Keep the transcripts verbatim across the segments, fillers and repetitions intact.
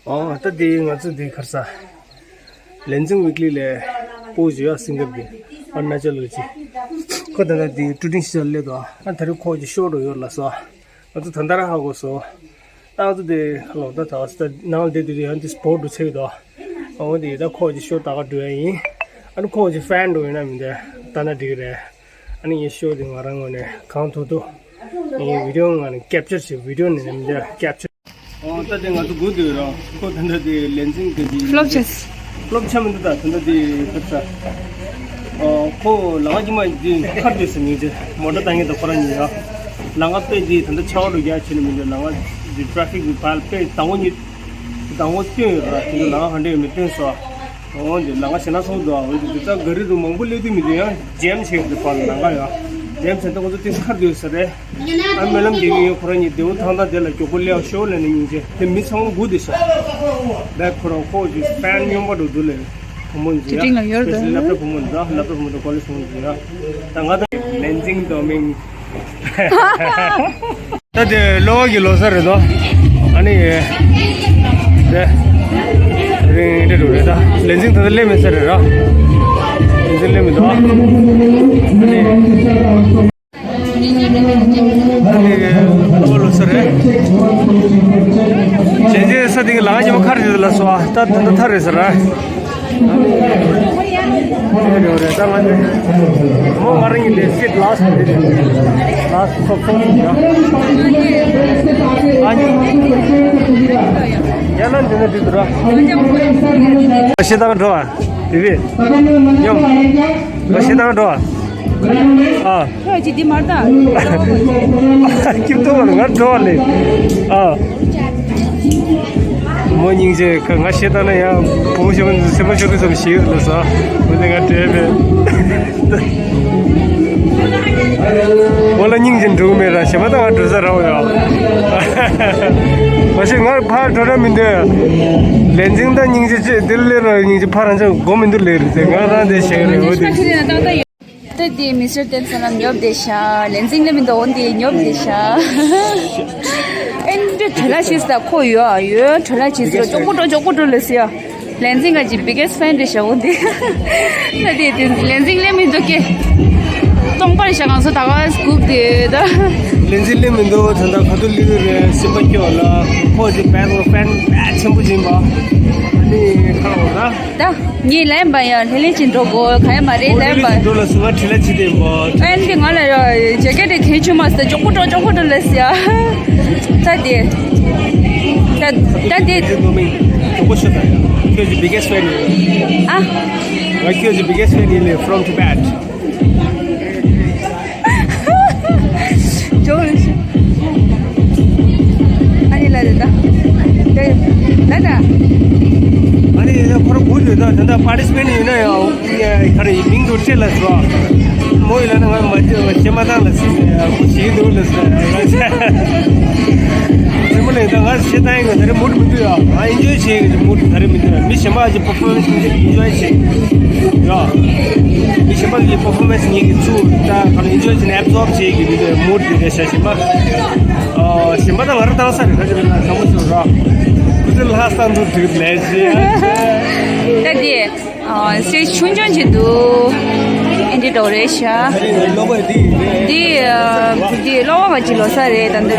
ཨོ་ད་དེ་ང་ཚོ་དེ་གར་ས། ལན་ཙིང་ཝིག་ལི་ལས་པོ་ཞུ་ཡ་སིང་གབ་ཀྱི་ཨ་ན་ཅལ་གྱི་ཁོ་ད་ལྟ་དེ་ཀྲུ་ཀྲིང་ཤི་ལས་དོ་ཨ་ད་རེ་ཁོ་ཀྱི་ཤོ་རུ་ཡོད་ལ་སོ། ང་ཚོ་ད་ལྟ་ར་ཧ་གོ་སོ། ད་ང་ཚོ་དེ་ལོ་ད་ད་ད་ནང་དེ་དེ་ཡང་དེ་སྤོར་དུ་ཆེ་གི་དོ། ཨོ་དེ་ད་ཁོ་ཀྱི་ཤོ་ད་ག་འགྲོ་ཡ་ཡིན། ཨ་ནི་ཁོ་ཀྱི་ཧྥན་འགྲོ་ཡིན་ན་མི་འདྲ་ད་ན་འགྲིག་རེད། ཨ་ནི་ངའི་ཤོ་དེ་ང་རང་ངོས་ནས་གང་ཐུབ་ཐུབ་ངའི་བི་ཌི་ཡོ་ངང་ནས་ཀེབ་ཅར་བྱེད། བི་ཌི་ཡོ་ནས་མི་འདྲ་ཀེབ་ཅར། ཨོ་ད་དེ་ང་ཚོ་སྒུག་སྡོད་རོགས། ཁོ་ད་ལྟ་དེ་ལན་ཙིང་དེ་དེ་ཕློབ་ཆེ། ཕློབ་ཆ་མི་འདུག་ད་ད་ལྟ་དེ་ཕེབས་ས། ཨོ་ཁོ་ལ་ང་ཅི་མ་དེ་ཁར་དེ་སེ་ཉིན་དེ་མོ་ཊ་བཏང་ངེས་དང་ཁོ་རང་ཉིན་ཡ། ལ་ང་དཔེ་དེ་ད་ལྟ་ཆར་པ་རུ་རྒྱག་བྱེད་ནི་མི་འདུག་ལ་ང་དེ་ཊ་ཕི་ཀི་བལ་དཔེ་དང་པོ་ཉིད་དང་པོ་སྟོན་ཡོད་ར། དེ་ལ་ང་ག་འདྲ་ཡོད་མེད་སྟོན་སོ། འོན་ཏེ་ལ་ང་ཞེ་ན་སོང་འདུག་འོན་ཏེ་དེ་ཚ་ག་རི་རུ་མང་པོ་སླེབས་དུས་མི་འདུག་ཡང་ཇེམ་ཆེ་གི་བར་ལ་ང་ཡང་ཇེམ་ཆེ་ད་ཁོ་ཚོ་ཏིས་ཁར་སྡོད་ས་རེད། ཨ་སྨོན་ལམ་རྒྱག་གི་ཡོད། ཁོ་རང་གཉིས་བདེ་བོ་ཐང་ཐང་དེ་ལ་མགྱོགས་པོ་སླེབས་ཤོག་ལབ་ནས་སྙིང་རྗེ་དེ་མི་ཚང་མ་སྒུག་བསྡད་ཤག་བེག་ཁོ་རང་ཁོ་གི་ཕན་སྨྱོན་པ་འགྲོ་འདུག་ལས་བུ་མོ་འཛི་ཡ། དེ་སྤེ་ཤལ་ལེབ་ཊོབ་བུ་མོ་འཛི་ལེབ་ཊོབ་བུ་མོ་འཛི་ཀོ་ལེཇ་བུ་མོ་འཛི་ཡ། ད་ང་ད་ལན་ཙིང་དོ་མིང་། ད་དེ་གློ་བ་གི་ལོ་གསར་རེད་དོ། ཨ་ནི། དེ། རིང་འདྲ་འགྲོ་རེད་ད། ལན་ཙིང་ད་ལྟ་སླེབས་མེད་ས་རེད་ར། ལན་ཙིང་སླེབས་མེད་དོ། ཨ་ནི། ཨ་ནི་གློ་བ་ལོ་གསར་རེད། གཞན་གཞན་ས་དེ་གི་ལ་ང་ཉི་མ་ཁར་དེ་ལ་སོ་ཨ་ད་ད་ད་ཐར་རེད་ཟེར་ར། ཨ་ནི། ཨེ་རེད་རེད་ད་ང་ཚོ་མོ་ང་རང་ཡིན་ཏེ་སིཊ་ལ་སི་ཊི་དེ་རེད། ལ་སི་ཊི་སོབ་སོབ་ཡ། ཨ་ནི། ཡ་ན་འདི་ན་འདི་དུ་ར། ཤེས་དང་འགྲོ་བ། དེ་བས། ཡོང་། ང་ཤེས་དང་འགྲོ་བ། ཨ། ཁྱོད་ཀྱིས་འདི་མར་ལྟ། སྐྱིད་ཏོ་བ་ང་འགྲོ་བ་ལས། ཨ། མོ་སྙིང་རྗེ་ཁ་ང་ཤེས་ད་ན་ཡང་བུ་མོ་ཤེས་མ་སེམས་པ་ཤོར་དུས་ཙམ་ཞིག་ལ་ས་མི་ནི་ང་བྲེལ་མེད། མོ་ལ་སྙིང་རྗེ་འགྲོ་གི་མེད་ར་ཞེ་མ་ད་ང་འགྲོ་ས་ར་བ་ཡ། མ་ཤེས་ང་ཕར་འགྲོ་ར་མི་འདོད། ལན་ཙིང་ད་སྙིང་རྗེ་ཅེས་དེ་ལས་ར་སྙིང་རྗེ་ཕར་རང་ཅག་སྒོ་མི་འདུག་ལས་རེད་ཟེར་ང་རང་དེ་བཤད་རེད་འོ་དེ། ད་དེ་མི་སི་ཊར་བསྟན་སོང་ལ་ཉོབ་བསྡད་ཤག་ལན་ཙིང་ལ་མི་འདུག་འོན་ཏེ་ཉོབ་བསྡད་ཤག་ཨེ་འདྲ་བྲེལ་ལ་ཤེས་ད་ཁོ་ཡོད་ཨ་ཡོད་བྲེལ་ལ་ཤེས་ཟེར་ཅོག་པོ་འགྲོ་ཅོག་པོ་འགྲོ་ལ་ཟེར་ཡ། ལན་ཙིང་ག་ཅི་བི་གེ་སི་ཕེན་རེད་ཤག་འོན་ཏེ། ད་དེ་དེ་ལན་ཙིང་ལ་མི་འདུག་གེ། སྟོང་པར་ཤག་ང་ཚོ་ད་ག་སྒུག་དེ་ད། ལན་ཙིང་ལ་མི་འདུག་ད་ད་ག་དུ་ལི་རེད་སེམས་པ་སྐྱོ་ལ་ཁོ་ཅི་བེ་ལོ་ཕེན་ཆེན་པོ་ཡིན་པ། ཨ་ནི་ཁ་འོ་ད། ད་ངས་ལན་པ་ཡང་ལྷན་ལྷན་ཅིག་འགྲོ་དགོས་ག་ཡ་མ་རེད་ལན་པ། འགྲོ་ལ་སུ་ང་ཁྲི་ལ་ཅི་དེ་མོ། ཨན་དེ་ང་ལ་ཇེ་ཀེ་ཊི་གན་ཆུ་མ་སྟེ་ཅོག་པོ་འགྲོ་ཅོག་པོ་འགྲོ་ལ་སི་ཡ། ད་དེ། ད་ད་དེ། དེ་ནོ་མིང་ཅོག་པོ་ཤོད་ད་ཡ། ཁྱོད་ཀྱི་བི་གེ་སི་ཕེན་ཡིན། ཨ། ང་ཁྱོད་ཀྱི་བི་གེ་སི་ཕེན་ཡིན་ལེ་ཕྲོམ་ཊི་བེཊ། ཇོ་རེ་ཤི། ཨ་ནི་ལ་རེ་ད། དེ་ལ་ད། ཨ་ནི་ཡ་ཁོ་རང་གོ་ཡོད་ད་ད་ད་པར་ཊི་སི་པེཊ་ཡོད་ན་ཡང་ཡ་ཁ་རེ་མིང་དུ་སྤྲད་ལ་སོ། མོ་ཡི་ལ་ན་ང་མ་བྱེད་མ་བྱེད་མ་བཏང་ལ་སི་ཡ་ཁོ་བྱེད་འདུག་ལ་སི་ཡ། ཚེ་མོ་ལས་ད་ང་བྱེད་བཏང་ཡོད་ད་རེ་མུ་མཐུད་མི་འདུག་ཡ། ང་ཨེན་ཇོའི་བྱེད་ཀྱི་མུ་མཐུད་ད་རེ་མི་འདུག་མི་གཞན་པ་གི་པར་ཕོར་མེན་སི་ཨེན་ཇོའི་བྱེད་ཡ། མི་གཞན་པ་གི་པར་ཕོར་མེན་སི་ངེད་ཀྱི་ཚུར་ད་ག་ལ་ཨེན་ཇོའི་བྱེད་ནས་ཨེབ་ཛོརབ་བྱེད་ཀྱི་མི་འདུག་མུ་མཐུད་དེ་ཤ་གཞན་པ། ཨ་གཞན་པ་ད་ང་རང་བཏང་ས་རེད་ད་ཅི་ན་ཚང་མ་ཚུར་ར། ཁུ་ཚུར་ལྷ་ས་འདུག་དུས་ལས་བྱེད། ད་དེ། ཨ་སེ་ཆུང་ཆུང་ཅིག་འདུག་ཨེ་འདྲ་འདྲ་རེད་ཤག་འདི་ཨ་འདི་གློ་བ་ག་ཅིག་ལོ་ས་རེད་ད་འདི།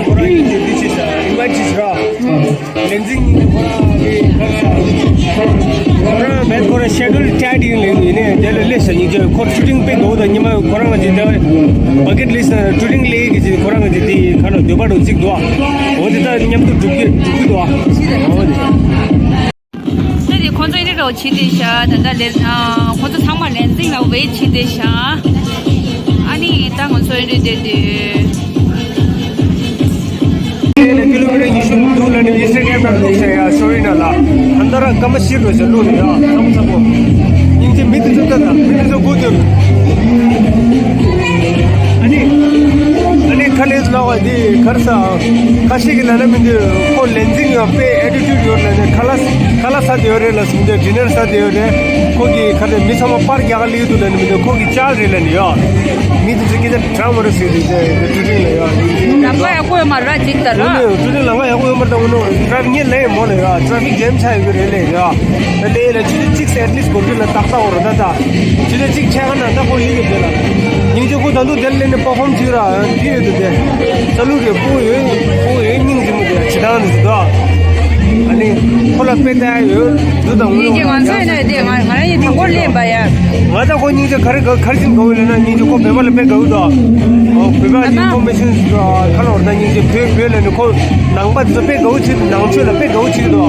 ལན་ཙིང་ཁོ་རང་གི་ཁོ་རང་ཁོ་རང་ཤེ་ཌུལ་ཊེཊ་ཡིན་ལེ་ཡིན་ནས་དེ་ལ་སླེབས་ཤག་ཉིན་རྒྱབ་ཁོ་ཤུ་ཊིང་དཔེ་འདུག་ད་ཉི་མ་ཁོ་རང་ལ་ཅིག་ད་བ་ཀེཊ་ལིསྚ་ཤུ་ཊིང་ལེ་གི་ཅིག་ཁོ་རང་གི་ཅིག་དེ་ཁ་ནང་འདོད་པ་འདྲ་ཅིག་འདུག་འོ་དེ་ད་མཉམ་དུ་འགྲུབ་ཀྱི་འགྲུབ་ཀྱི་འདུག་འོ་དེ། ད་དེ་ཁོང་ཚོ་ཨེ་འདྲ་འདྲ་བོ་བྱེད་དེ་ཤག་ད་ལྟ་ལས་ཨ་ཁོང་ཚོ་ཚང་མ་ལན་ཙིང་ལ་ཝེ་ཊི་བྱེད་དེ་ཤག་ཨ་ནི་ད་ང་ཚོ་ཨེ་འདྲ་བསྡད་དུས། ཀི་ལོ་མི་ཊར་ཉི་ཤུ་འདུག་ལ་ནི་ཨིན་སི་ཊ་གྷ་རམ་ནང་བླུགས་ཤག་ཡ་སོ་རི་ན་ལ་ཧན་ད་ར་སྐར་མ་བཞི་འགྲོ་ཤག་བླུགས་ནས་ཡ་ཚ་པོ་ཚ་པོ། སྙིང་རྗེ་མི་དེ་ཚོ་ལྟ་ད་མི་དེ་ཚོ་སྒུག་སྡོད། ཨ་ནི་ཨ་ནི་ཁ་ལས་སུ་ལ་བ་འདི་གར་ས་ཁ་ཤས་ཀྱི་ལ་ན་མི་འདུག་ཁོ་ལན་ཙིང་ཡང་དཔེ་ཨེ་ཊི་ཊུཌ་ ཡོད་ལ་ནི་ཁ་ལག་ཁ་ལག་ཟ་དེ་ཡོད་རེད་ལ་གསུངས་ཏེ། ཌི་ནར་ཟ་དེ་ཡོད་རེད། ཁོ་གི་ཁ་ནས་མི་ཚང་མ་པར་རྒྱག་ག་སླེབས་འདུག་ལ་ནི་མི་འདུག་ཁོ་གི་ཅག་རེད་ལ་ནི་ཡོད། མི་དེ་ཚོ་སྐད་ཆ་དྲང་མོ་རེད་ཟེར་དུས་དེ་ཀྲུ་ཀྲིང་ལ་ཡོད། ལམ་ཁ་ཡག་པོ་ཡོད་མ་རེད་ཅིག་ད་ར། ཀྲུ་ཀྲིང་ལམ་ཁ་ཡག་པོ་ཡོད་མ་རེད་ད། འོ་ནོ་ཊ་ཕིག་ཉེ་ལེ་མོ་ལེ་ཡོད། ཊ་ཕིག་ཇེམ་ཆགས་ཡོད་རེད་ལེ་ཡོད། ད་ལེ་ལ་ཆུ་ཚོད་གཅིག་ཙམ་ཨེཊ་ལིསཊ་འགོར་གི་ལ་ཏག་ཏག་འོ་ར་ད་ད། ཆུ་ཚོད་གཅིག་ཆགས་ན་ད་ཁོ་ལི་གི་དེ་ལ། སྙིང་རྗེ་ཁོ་ད་དུང་དེར་སླེབས་ནས་པར་ཕོམ་བྱེད་ར་འདི་ཡོད་དུ་དེ། ས་ལུག་རེ་སྤུ་ཡོད་སྤུ་ཡོད་སྙིང་རྗེ་མོ་དེ་ལ་བྱེད་སྟངས་དེ་ཚོ་དོ། ཨ་ནི་ཁོ་ལ་དཔེ་ལྟ་ཡ་ཡོད་འདུག་དང་། སྙིང་རྗེ་ང་ཚོ་ཡིན་ན་དེ་ང་ང་རང་ཡིན་དང་པོར་སླེབས་པ་ཡ། ང་ད་ཁོ་སྙིང་རྗེ་ག་རེ་ག་ག་རེ་བྱེད་དགོས་ལབ་ན་སྙིང་རྗེ་ཁོ་བོད་པ་ལ་དཔེ་དགའ་བོ་དོ། ཨོ་བོད་པ་ཨ་ནི་ཨིན་ཕོར་མེ་ཤན་ཁ་ལོར་ན་སྙིང་རྗེ་བོད་བོད་ལ་ནི་ཁོ་ནང་པ་དེ་ཚོ་དཔེ་དགའ་བོ་བྱེད་ནང་ཆོས་ལ་དཔེ་དགའ་བོ་བྱེད་དོ།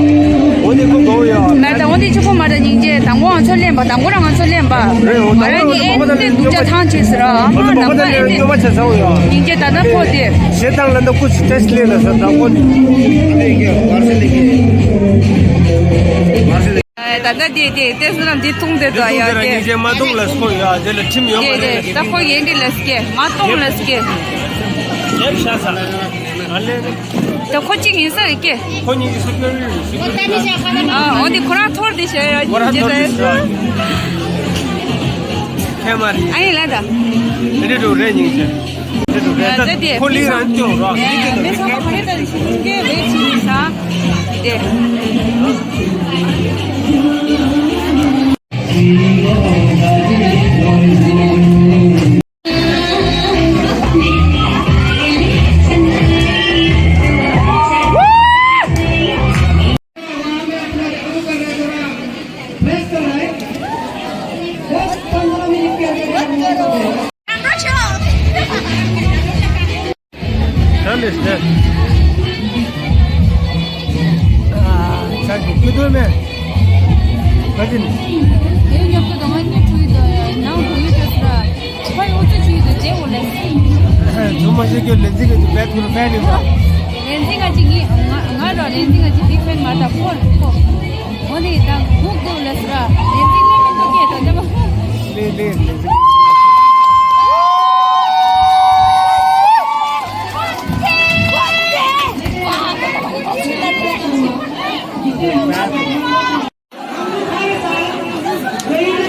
འོ་དེ་ཁོ་དགའ་བོ་ཡ། མ་ད་འོ་དེ་ཆུ་ཁོ་མ་ད་སྙིང་རྗེ་དང་པོ་ང་ཚོ་སླེབས་པ་དང་པོ་རང་ང་ཚོ་སླེབས་པ། རེད་འོ་ང་རང་གི་ཨེ་འདི་སྡུག་ཅག་ཐང་ཆད་ཟེར་ར་ཨ་མ་ནང་པ་ཨེ་འདི་སྙིང་རྗེ་ད་ལྟ་ཕོ་དེ། ཞེ་སྡང་ལ་འདི་སྐུ་ཞིག་བཀྲ་ཤིས་ལེགས་ལ་ཟེར་དང་པོ་ནི། ད་ལྟ་དེ་དེ་དེ་སུ་ལ་འདི་མཐོང་དེ་དོ་ཡ་དེ། སྙིང་རྗེ་མ་གཏོང་ལ་སྐོ་ཡ་དེ་ལ་ཁྲིམས་ཡོད་མ་རེད། དེ་ད་ཁོ་ཡེ་འདི་ལ་སྐེ་མ་གཏོང་ལ་སྐེ། ཡེབ་ཤ་ས། ཨ་ལེ། ད་ཁོ་གཅིག་ཡིན་ས་རེད་ཀྱེ། ཁོ་གཉིས་ཀྱི་སུ་ཀྱོ་རི་རེད། ཨ་འོ་དེ་ཁོ་རང་ཐོར་དེ་བྱས་ཡ་ཁོ་རང་ཐོར་དེ་བྱས། ཁྱེད་མ་རེད། ཨ་ཡིན་ལ་ད། དེ་འདྲ་འགྲོ་རེད་སྙིང་རྗེ། དེ་འདྲ་འགྲོ་རེད་ད། ཁོ་ལི་རང་སྐྱོ་རོགས། ཨེ་མི་ཚང་མ་ག་རེ་ད་ཞིག་ཀྱེ་ལས་ཅི་ཡིན་ས། དེ།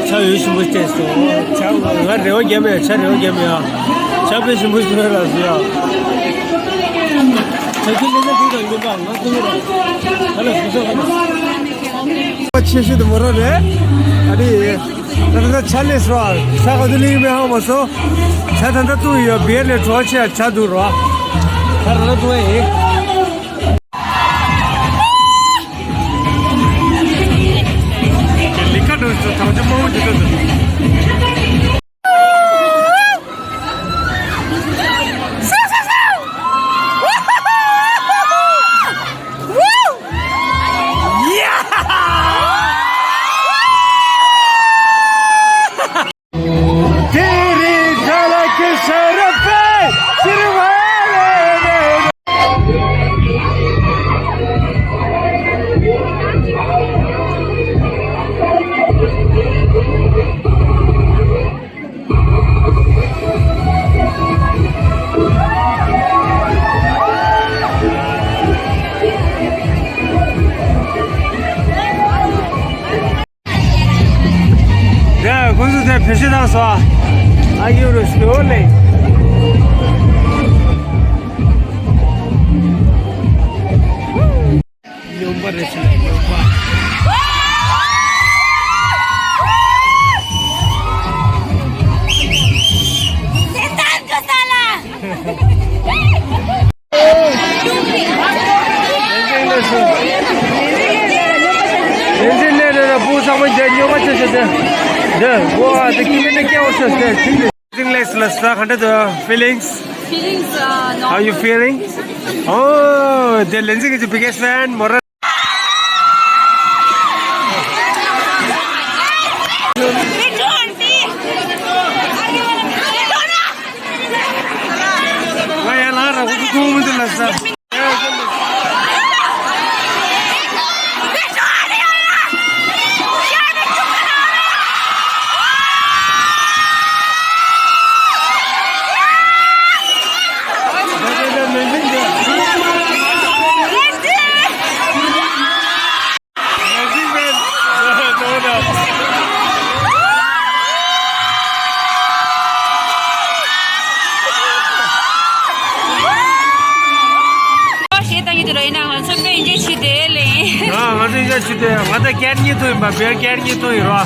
ཆ་ཡོད་ཞིམ་པོ་སྤྲད་སོང་། ཆ་ང་རེ་བ་རྒྱབ་མེད། ཆ་རེ་བ་རྒྱབ་མེད་ཨ། ཆ་དཔེ་ཞིམ་པོ་ཞིག་རེད་ལ་ཟེར་ཡ། ཆ་ཁྱི་ལེན་ན་འགྲིག་དང་ཡོད་པ་ང་ཁོ་ཡོད་ར། ཧ་ལ་སུ་ས་ཧ་ལ། ཆེ་ཤོས་དེ་མོ་ར་རེད། ཨ་ནི། ད་ལྟ་ཆ་ལས་སོ། ཆ་ག་དུ་ལིང་མེ་ཧ་མ་སོ། ཆ་ད་ལྟ་ཏུ་ཡོད་བེར་ལས་གྲོ་ཆེ་ཆ་དུ་རོ། ཆ་ར་ཏུ་ཨེ། ལི་ཁ་འགྲོ་ཞིག་ཐང་ཆུ་མང་པོ་འདི་འགྲོ་ཞིག་ཡ་ཁོང་ཚོ་དེ་བེད་སྤྱོད་བཏང་སོང་ཨ། ཨ་ཡོ་རོ་སི་ཨོ་ལེ། སྙོམས་པ་རེ་ཞིག་ལ་སྙོམས་པ། ལན་ཅིག་ལན་རེ་ར་བུ་ཚང་མ་འདི་སྙོམས་པ་ཆེ་ཆེ་འདི། འདི་བུ་ཨ་འདི་ཀི་མི་འདི་སྐྱེ་བོ་ཤོད་འདི་ཚིག་འདི། ལེགས་ལ་ས་ག་འདྲ་འདུག feelings? Feelings, uh, How you normal. Feeling? Oh, the Lindsay is the biggest fan. མོ་ར། ང་ཡར་ལངས་ར་ཁོ་ཚོ་ཐུག་མི་འདུག་ལ་ས། ང་ཚོ་ཡ་ཆུ་དེ་ང་ཚོ་ཀེར་གཉིས་ཐོན་ཡིན་པ། བེར་ཀེར་གཉིས་ཐོན་ཡིན་རོ།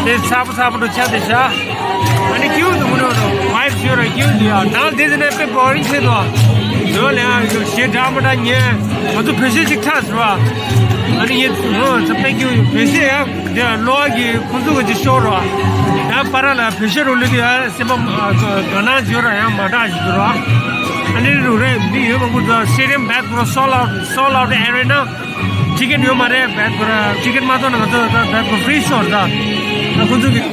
དེ་ཚ་པོ་ཚ་པོ་འགྲོ་ཆ་དེ་ཤ། ཨ་ནི་ཁྱིའུ་དུ་མུ་ནོ་རོ་ཝའིབ་ཞུ་ར་ཁྱིའུ་དུ་ཡ་ནང་དེ་ཚོ་ནས་དཔེ་བོ་རིང་ཆེ་དོ། དོ་ལ་ཡ་ཞེ་དྲག་མ་དྲག་ཉེ། ང་ཚོ་བེ་ཤེ་ཅིག་ཐ་ཟེར་བ། ཨ་ནི་ངས་ཧོ་ཚ་པེ་ཁྱིའུ་བེ་ཤེ་ཡ་དེ་ལོ་གི་ཁོ་ཚོ་གི་ཅིག་ཤོར་རོ། ཡ་པ་ར་ལ་བེ་ཤེ་རོ་ལི་དུ་ཡ་སེམས་པ་ག་ན་ཞུ་ར་ཡ་མ་དྲག་ཞུ་རོ། ཨ་ནི་རུ་རེ་མི་ཡོད་མང་པོ་ཚོ་སེ་རེམ་བེད་པོ་སོལ་ཨའུ་སོལ་ཨའུ་ཨེ་རེ་ན། ཊི་ཀེ་ཊི་ཡོད་མ་རེད། བེད་པར་ཊི་ཀེ་ཊི་མ་གཏོང་ན་ང་ཚོ་ད་བེད་པར་ཕི་རི་ཤོར་ད། ད་ཁོ་ཚོ་གི།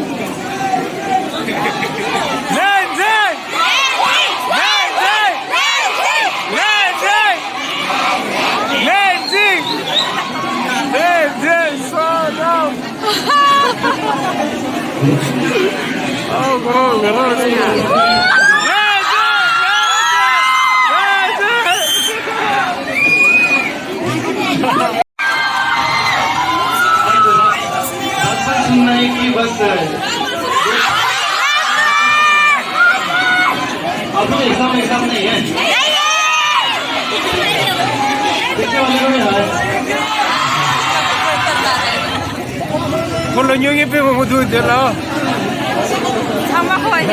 ལེན་ཛེ། ལེན་ཛེ། ལེན་ཛེ། ལེན་ཛེ། ལེན་ཛེ། ལེན་ཛེ། སོ་ནོ། ཨོ་གོ་གོ། ལེན་ཛེ། ལེན་ཛེ། ལེན་ཛེ། छूना एक ही वक्त है। अब तो ऐसा वैसा नहीं है। पीछे वाले को भी हाय। ཁོ་ལ་སྨྱོ་ངན་དཔེ་མང་པོ་འདུག་དེ་ལ། ཚང་མ་ཧོ་ཨེ།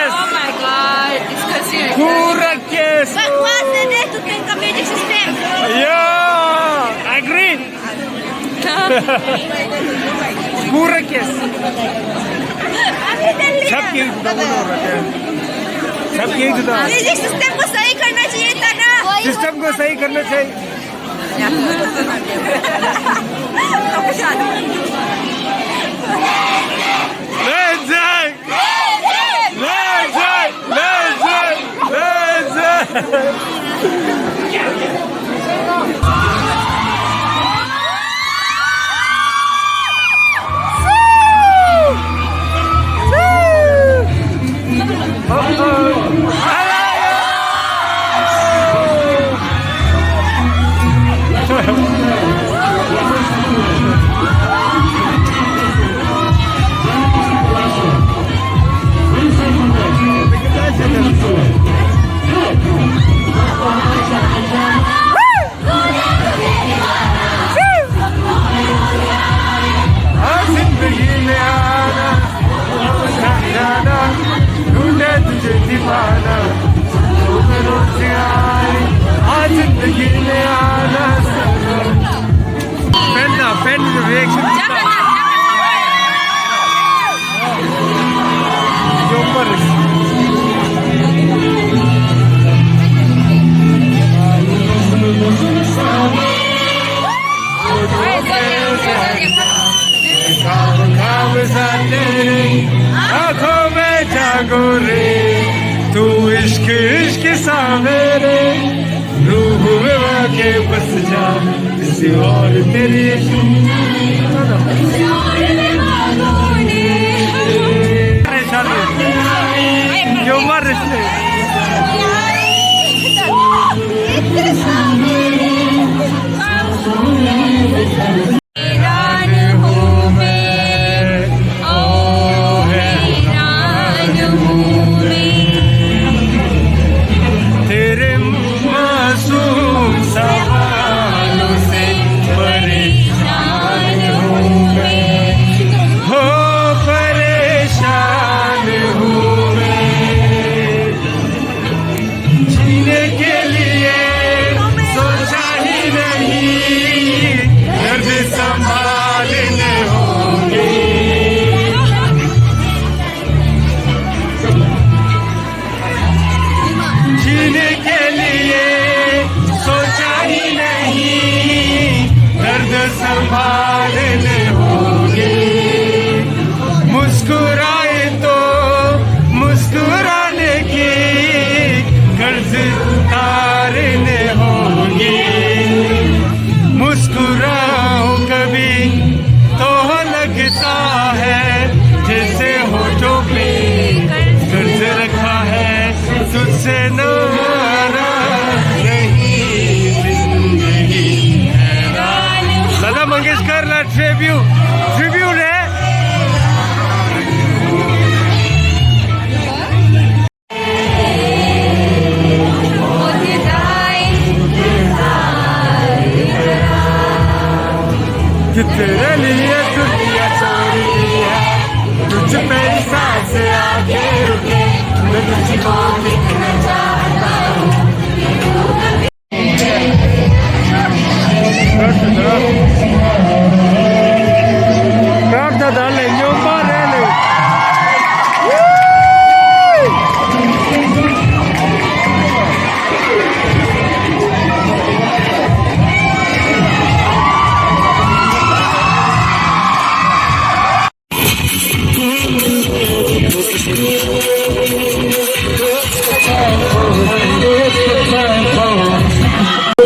Oh my God, disgusting. Pura queso. What, what's the name to think of Magic System? Yeah, agree. पूरा केस। सब केक तो बोलो रखे। सब केक तो। म्यूजिक सिस्टम को सही करना चाहिए था ना। सिस्टम को सही करना चाहिए। ले जाए। ले जाए। ले जाए। ले जाए। Fan དང་fan གི་reaction། ཡོང་པ་རེད། आंखों में जागो रे, तू इश्क इश्क सा मेरे रूह में आके बस जा। किसी और तेरी परेशान है। क्यों मर रहे? हैरान हूँ मैं, ओ हैरान हूँ मैं। तेरे मासूम सवालों से परेशान हूँ मैं, हो परेशान हूँ मैं। जीने के लिए सोचा ही नहीं, दर्द सा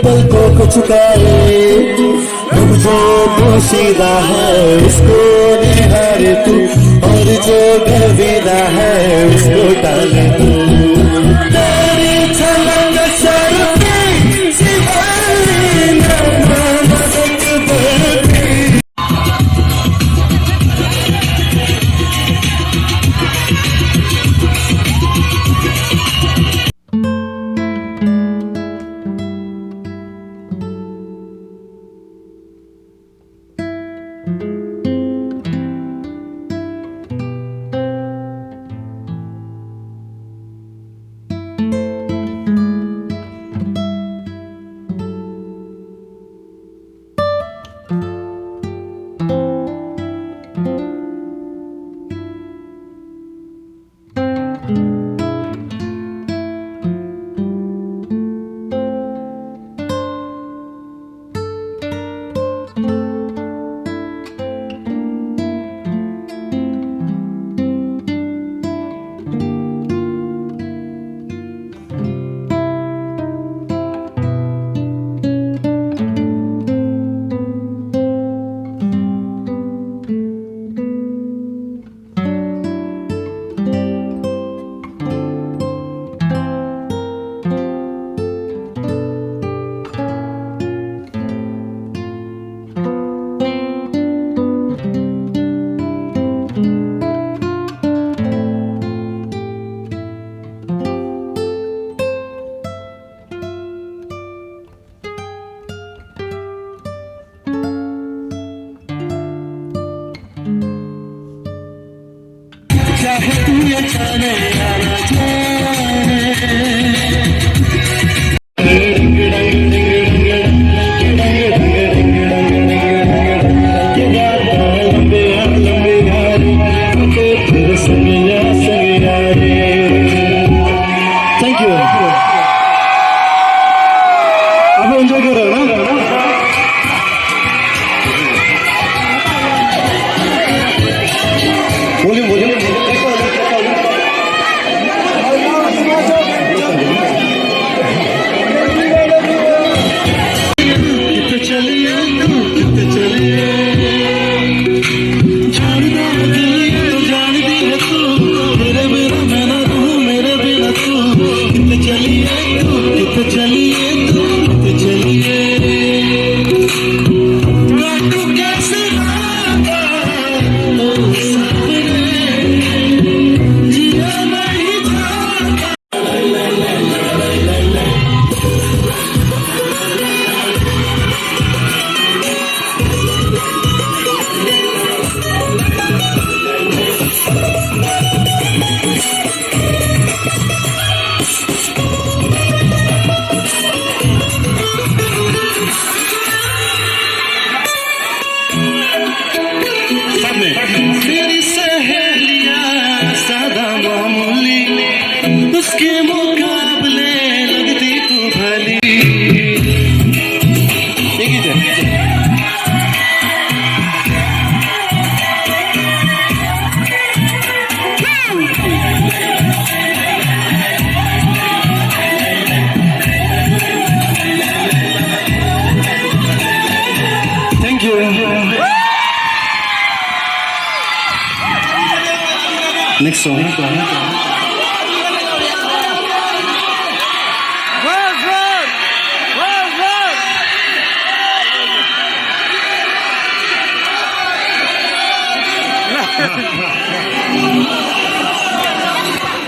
पल को कुछ काए, तुम जो पोशीदा है, उसको निहार तू, और जो गर्विदा है, उसको टाल तू। तेरी छलक शर्फी, सिवानी नैना नमक बरफी। चाहे तू ये जाने या ना जाने। Thank you. आप लोग एंजॉय कर रहे हो ना? Volume, volume. मेरी सहेलियां सादा मामूली, उसके मुकाबले लगती तू भली। एक ही जगह। Thank you. Next song.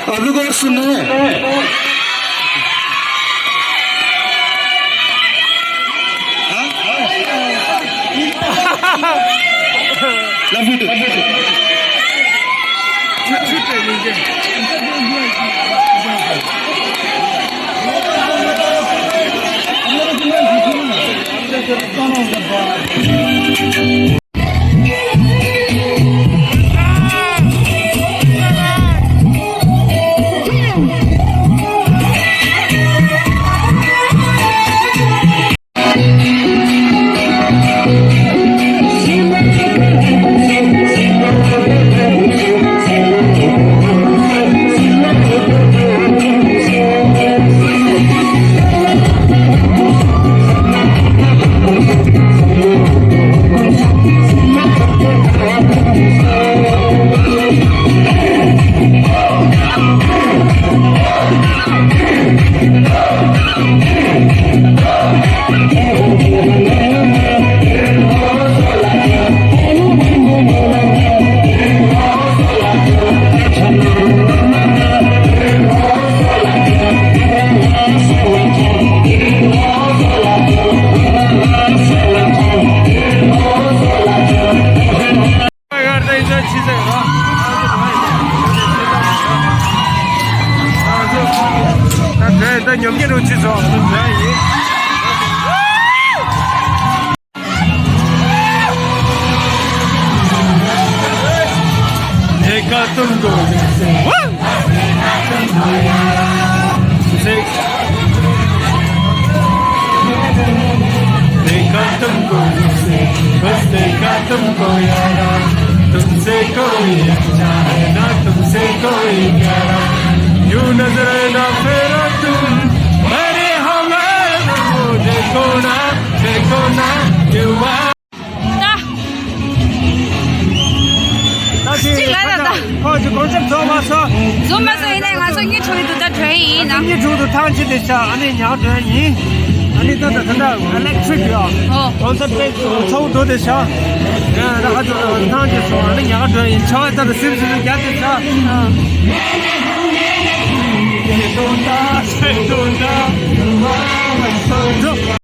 आप लोग और सुन रहे हैं? Love you too. ཉོབ་ཀྱི་རུ་ཆི་སོ། देखा तुमको जैसे देखा तुमको जैसे बस देखा तुमको यारा तुमसे कोई अच्छा है ना तुमसे कोई प्यारा यूं नजर ना फेरो तुम अरे हमें देखो ना देखो ना क्यों ད་ཅིག་ལ་ད་ད། ཁོ་ཅིག་ཀོན་སར་ཚོགས་མ་སོང་། ཚོགས་མ་སོང་ཡིན་ནའི་ང་ཚོ་གཉིས་ཁྲོད་དུ་ད་གྲོན་ཡིན་ན། གཉིས་ཁྲོད་དུ་ཐང་ཆད་དེ་ཤག་ཨ་ནི་ཉག་གྲོན་ཡིན། ཨ་ནི་ད་ད་ད་ད་ཨི་ལེག་ཊི་རིག་ཡོད། ཨོ། ཀོན་སར་དཔེ་ཚོགས་འགྲོ་དེ་ཤག་ཨ་ད་ཧ་ཅང་ཐང་ཆད་སོང་ཨ་ནི་ཉག་གྲོན་ཡིན་ཆོག་ད་ད་སིབ་སིབ་རྒྱག་དེ་ཤག་ཨ།